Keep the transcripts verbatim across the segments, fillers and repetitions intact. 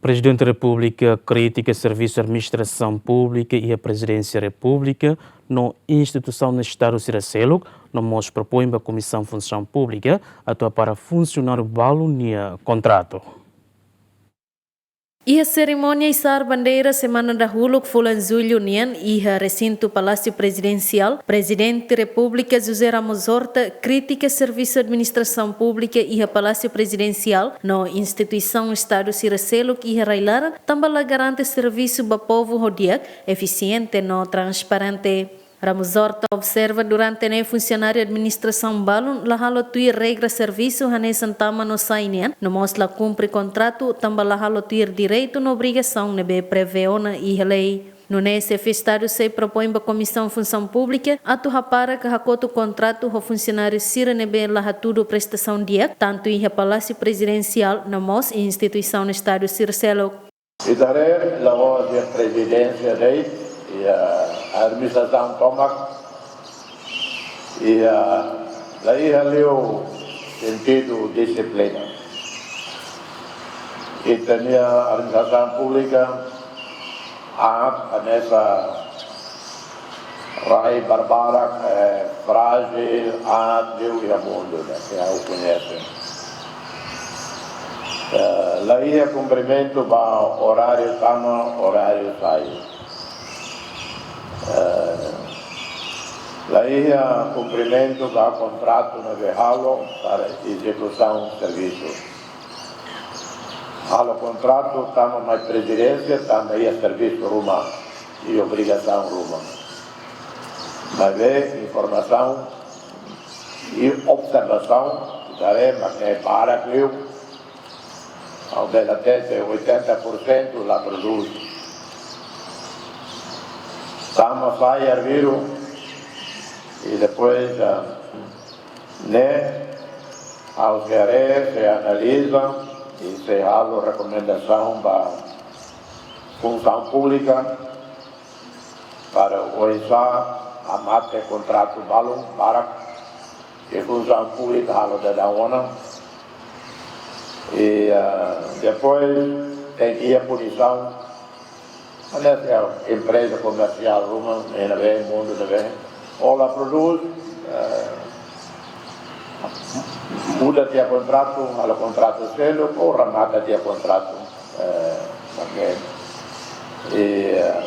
Prezidente Repúblika kritika servisu administrasaun públika iha Prezidénsia Repúblika no instituisaun Estadu sira seluk, no mós propoin ba Komisaun Funsaun Públika atu hapara funsionáriu balu nia kontratu. Iha serimónia isar bandeira semana dahuluk fulan Jullu nian iha resintu Palásiu Prezidensiál, Prezidente Repúblika José Ramos Horta kritika servisu administrasaun públika iha Palásiu Prezidensiál no instituisaun Estadu sira seluk iha rai-laran, tanba la garante servisu ba povu ho di'ak, efisiente no transparente. Ramos Horta observa durante ne'e funsionáriu administrasaun balun la halo tuir regra servisu hanesan tama no sai nian, no mós la kumpre kontratu tanba la halo tuir direitu no obrigasaun ne'ebé prevee ona iha lei. Nune'e xefe Estadu sei propoin ba Komisaun Funsaun Públika atu hapara ka hakotu kontratu ho funsionáriu sira ne'ebé la hatudu prestasaun di'ak, tantu iha Palásiu Prezidensiál no mós instituisaun Estadu sira seluk. Ita haree la'ós iha prezidénsia de'it, iha administrasaun tomak, iha, la iha liu sentidu dixiplina. Ita-nia administrasaun públika aat hanesan rai barbarak, eh, frájil, aat liu iha mundu ne'e, ke ha'u koñese. Eh, la iha kumprimentu ba oráriu tama, oráriu sai. Eh, la iha kumprimentu ba kontratu ne'ebé halo para ezekusaun servisu. Halo kontratu tama mai prezidénsia, tanba iha servisu ruma, iha obrigasaun ruma. Maibé informasaun i observasaun, ita haree, mak ne'e barak liu, ha'u bele hatete oitenta por cento la prodús. Tama sai arbiru, i depois, ah, ne'e, ha'u sei haree, sei analiza, i sei halo rekomendasaun ba Funsaun Públika, para oinsá hamate kontratu balun barak, ke Funsaun Públika halo daudaun ona. I, ah, depois tenke iha punisaun. Hanesan empreza komersiál ruma, iha ne'ebé, mundu ne'ebé. Ou la prodús, eh, muda tiha kontratu, halo kontratu seluk, ou remata tiha kontratu. Eh, oke. I, eh,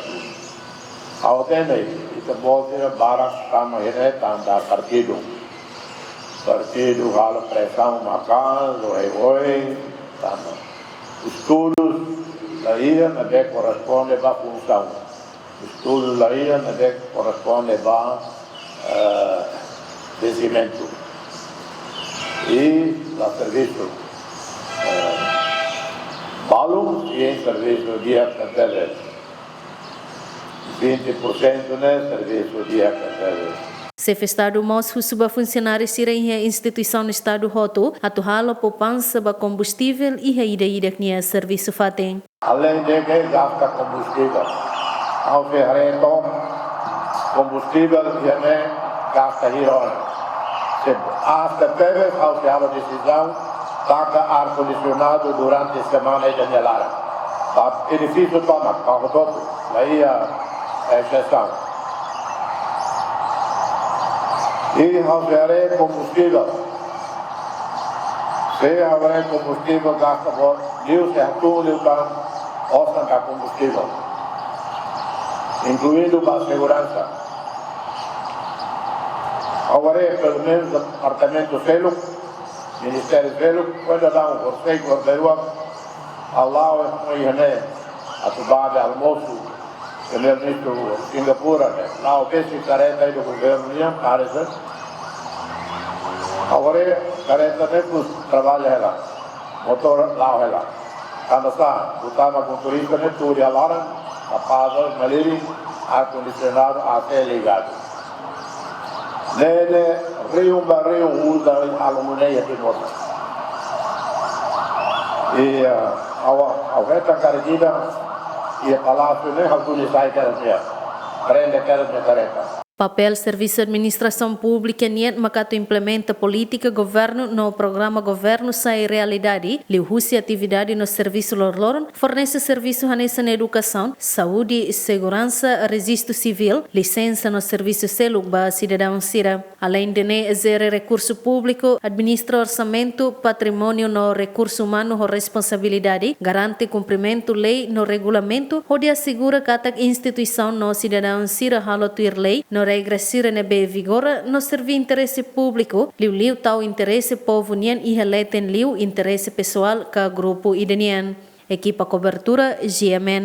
ha'u hatene, ita-boot sira barak tama iha ne'e tanba partidu. Partidu halo presaun maka'as, oioin, tama. Estudus la iha ne'ebé korresponde ba funsaun. Estudus la iha ne'ebé korresponde ba, eh, vensimentu. I la servisu. Eh, balun, i servisu di'ak tebes. Vinte por cento ne'e servisu di'ak tebes. Xefe Estadu mós husu ba funsionáriu sira iha instituisaun Estadu hotu atu halo poupansa ba kombustivel iha ida-idak nia servisu fatin. Além de que gasta kombustivel, ha'u sei haree took kombustivel iha ne'e gasta hira ona. Se gasta tebes, ha'u sei halo desizaun taka ar kondisionadu durante semana ida nia laran. Ba edifísiu tomak, ba hotu-hotu, la iha exesaun. I ha'u sei haree kombustivel. Se ha'u haree kombustivel gasta boot, liu sei hatún liután osan ba kombustivel, inkluidu ba seguransa. Ha'u haree pelumenus departamentu seluk, ministériu seluk, kuandu daudaun, horisehik, horibainrua, ha'u la'o iha ne'e atu bá be almosu, Primeiru-Ministru Singapura ne'e, la'o besik karreta ida governu nian, parese. Ha'u haree karreta ne'e mós trabalha hela, motór la'o hela. Tanba sá, butama motorista ne'e tuur iha laran, kapás malirin, ar kondisionadu, A C ligadu. Ne'e ne'e rihun ba rihun uza halo nune'e iha Timor. I, ah, ha'u, ha'u hetan karik ida iha Palásiu ne'e ha'u duni sai kedas nia. Prende kedas nia karreta. Papél servisu administrasaun públika nian mak atu implementa polítika governu no programa governu sai realidade, liuhusi atividade no servisu loroloron, fornese servisu hanesan edukasaun, saúde, seguransa, rejistu sivíl, lisensa no servisu seluk ba sidadaun sira. Aleinde ne'e, jere rekursu públiku, administra orsamentu, patrimóniu no rekursu umanu ho responsabilidade, garante kumprimentu lei no regulamentu, hodi asegura katak instituisaun no sidadaun sira halo tuir lei no regra sira ne'ebé vigora no serví interese públiku, liuliu tau interese povu nian iha leten liu interese pesoál ka grupu ida nian. Ekipa kobertura, G M N.